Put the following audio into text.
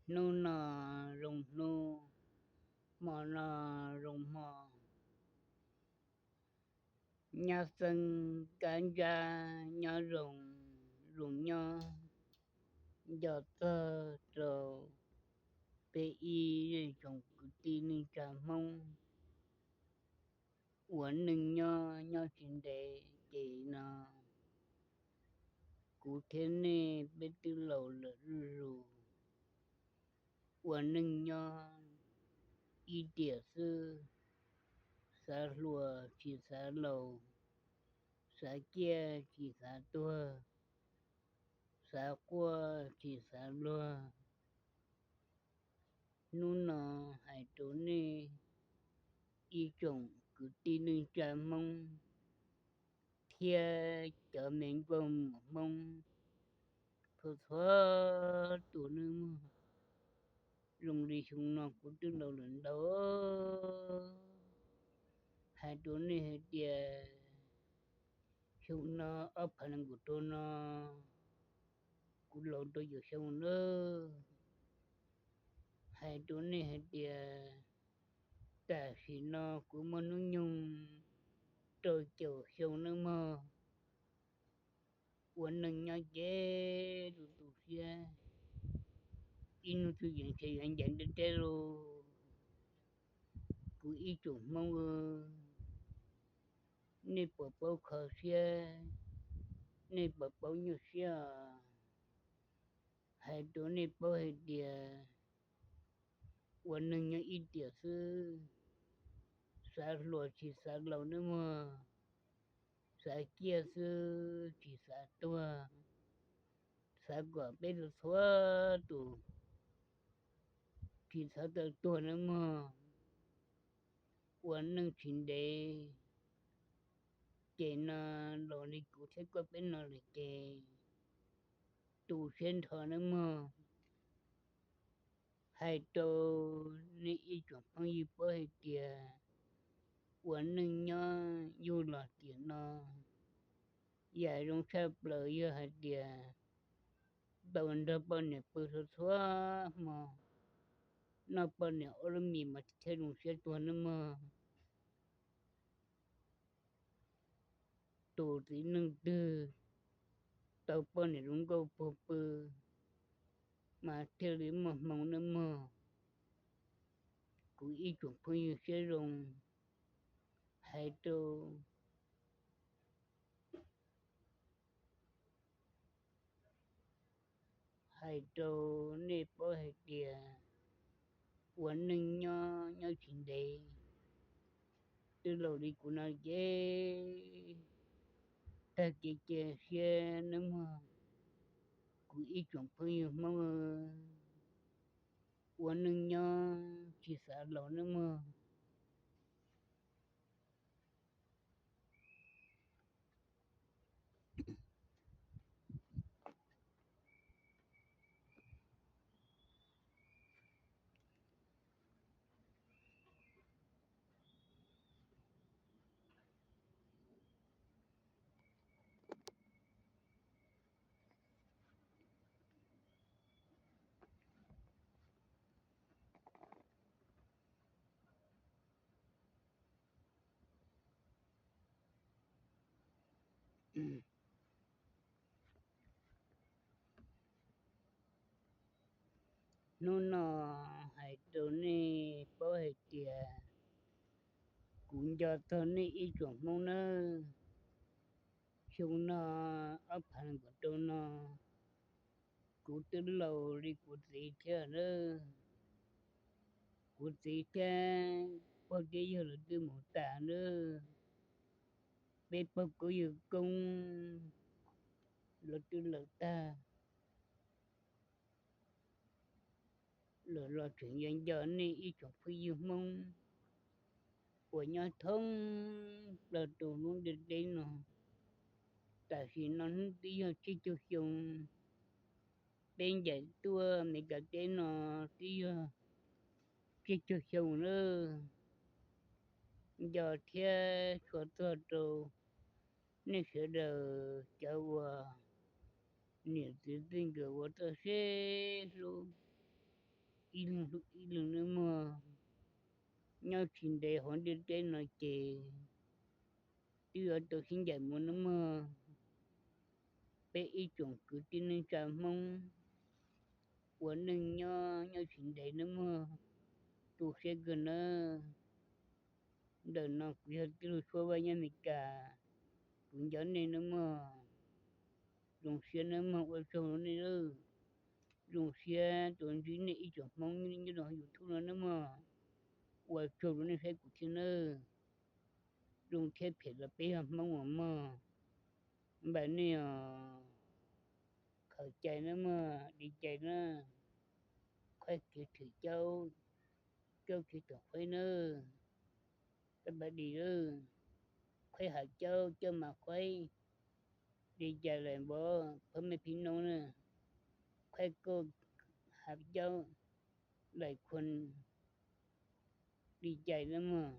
Hnub no zoo hnub, hmo no zoo hmo, nyob xeeb kab ntsab nyob zoo, zoo nyob. Nco txog rau peb ib zej tsoom kwv tij neej tsa Hmoob uas neej nyob nyob tsis ntev ces no, kuv thiab nej peb twb laus lawm zuj zus, ua neej nyob ib tiam xwb, xav hluas tsis xav laus, xav ciaj tsis xav tuag, xav quaj tsis xav luag. Hnub no hais rau nej ib tsoom kwv tij neej tsa Hmoob thiab cov me nkauj muam Hmoob txhua txhua tus nawb mog, zoo li xyoo no kuv twb laus lawm ntau. Hais rau nej hais tias xyoo no ob phav nees nkaum rau no kuv laus rau caum xyoo nawb. Hais rau nej hais tias tam sim no kuv muaj hnub nyoog rau caum xyoo nawb mog. Ua neej nyob ces tu tu siab, ib hnub twg yeej tseem yuav ncaim deb deb lauj. Kuv ib tsoom Hmoob, nej puas paub kho siab, nej puas paub nyuaj siab os? Hais rau nej paub hais tias ua neeg nyob ib tiam xwb, xav hluas tsis xav laus nawb mog, xav ciaj xwb tsis xav tuag, xav kom peb txhua txhua tus tsis txhob tau tuag nawb mog. Ua neej tsis ntev, ces no los li kuv thiab koj peb no lawm ces tu siab nrho nawb mog. Hais rau nej ib tsoom phooj ywg paub hais tias ua neej nyob yug los tiam no, yam zoo tshaj plaws yog hais tias tau nrog poj niam pw txhua txhua hmo, noj poj niam ob lub mis mas thiaj zoo siab tuag nawb mog. Tus txiv neej twg tau poj niam zoo nkauj puag pw mas thiaj li muaj hmoo nawb mog. Kuv ib tsoom phooj ywg siab zoo, hais rau, hais rau nej paub hais tias ua neej nyob nyob tsis ntev, twb laus li kuv no ces tag kev cia siab nawb mog. Kuv ib tsoom phooj ywg Hmoob, ua neej nyob tsis xav laus nawb mog. Hnub no hais rau nej paub hais tias kuv nco txog nej ib tsoom Hmoob nawb. Xyoo no ob phav nees nkaum rau no, kuv twb laus li kuv txiv thiab nawb. Kuv txiv thiab pog thiab yawg lawv twb mus tas nawb. Peb pog koob yawg koob lawv twb lawm tag. Lawm los tseem yuav nco nej ib tsoom phooj ywg Hmoob uas nyob thoob plaws rau lub ntiaj teb no. Tam sim no hnub twb yog tsib caug xyoo, peb ncaim tuaj Amelikas teb no twb yog tsib caug xyoo nawb. Nco thiab tshua txog rau nej sawv daws cov uas niam txiv txij nkawm uas txoj siab hlub ib leeg hlub ib leeg nawb mog. Nyob tsis ntev hauv ntiaj teb no ces twb yuav tau sib ncaim mus nawb mog. Peb ib tsoom kwv tij neej tsa Hmoob ua neej nyob nyob tsis ntev nawb mog, tu siab kawg nawb. Ntawm no kuv yog tij laug Suab Vaj nyob Amelikas, kuv nco nej nawb mog. Zoo siab nawb mog, ua tsaug rau nej lawm. Zoo siab tau ntsib nej ib tsoom Hmoob nyob rau YouTube no nawb mog. Ua tsaug rau nej saib kuv thiab nawb. Zoo thiab phem los peb yog Hmoob uas mog. Npaj nej os, khaws cai nawb mog, di cai na. Khaib kev thwm caub, caub kev thwm khaib nawb. Tab pab di lawm, khaib hav caub, caub mas khaib. Di cai lawm npov phab mej phib noob na, khaib kauj hav caub laim khuam, di cai nawb mog.